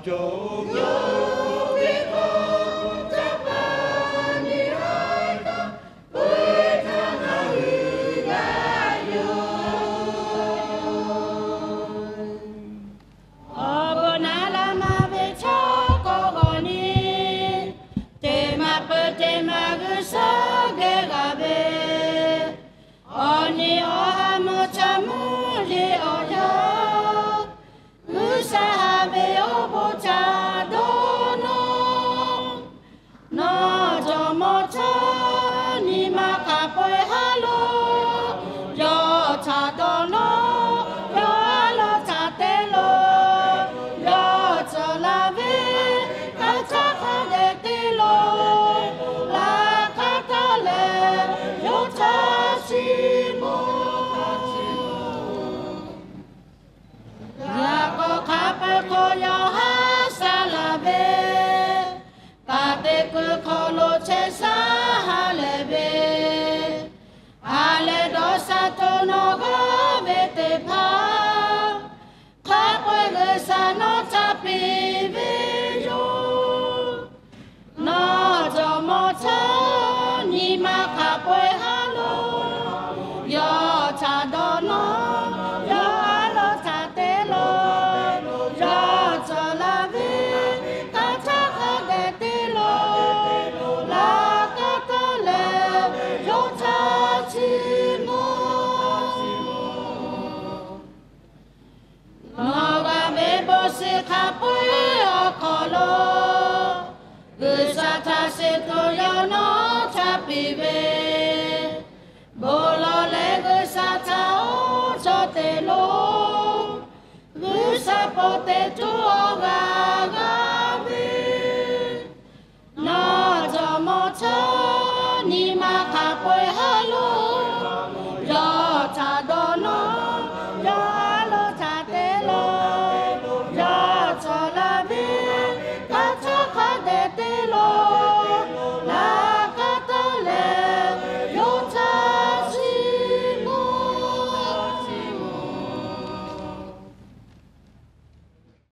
Yawˇ hui ve k'o, caˇ paˍ nyi a kaꞈ, puiˉ htaˇ ngaˬ hui g'a yoˬ. Awˬ bon naˉ laˇ maˇ ve chaw kawˆ g'awˬ nyi, teˇ maˬ peuˬ teˇ maˬ G'uiˬsha geh g'a ve, awˬ nyi awˬ ha mvuhˇ caˇ mvuhˇ yeˬ awˬ yaˇ, G'uiˬsha haꞈ ve awˬ bon htaꞈ dawˇ nawˇ. Nawˬ jawˇmawˇ chaw nyi ma hk'a peu-eˬ ha lo, yawˇ htaꞈ dawˇ nawˇ. Yawˇ a lo htaꞈ te lo, yawˇ tcuh la ve, hk'a htaˇ hk'a dehꞈ te lo, laꞈ ka taˇ leh, yawˇ htaꞈ chiˇ mvuh. Yaꞈ k'aw hk'a peu-eˬ hk'aw yawˇ haˉ shaˉ laˬ ve, kaꞈ teˇ kuiˬ hk'aw lo chehˇ shaˉ ha lehˬ ve, ha lehˬ dawˇ shaˉ to nawˬ g'aˇ ve teˇ hpaˍ, hk'a peu-eˬ G'uiˬsha nawˬ htaꞈ piˇ ve yoˬ. Nawˬ jawˇmawˇ chaw nyi ma hk'a peu-eˬ ha lo, yawˇ htaꞈ dawˇ nawˇ. Yawˇ a lo htaꞈ te lo, yawˇ tcuh la ve, hk'a htaˇ hk'a dehꞈ te lo, laꞈ ka taˇ leh, yawˇ htaꞈ chiˇ mvuh. Nawˬ g'a ve bon shiˍ hk'a peu-eˬ awˬ hk'aw lo, G'uiˬsha htaꞈ shiˍ tuˬ yawˇ nawˬ htaꞈ piˇ ve, bon lawˬ leh G'uiˬsha htaꞈ oˉ cawˬ te lo, G'uiˬsha po te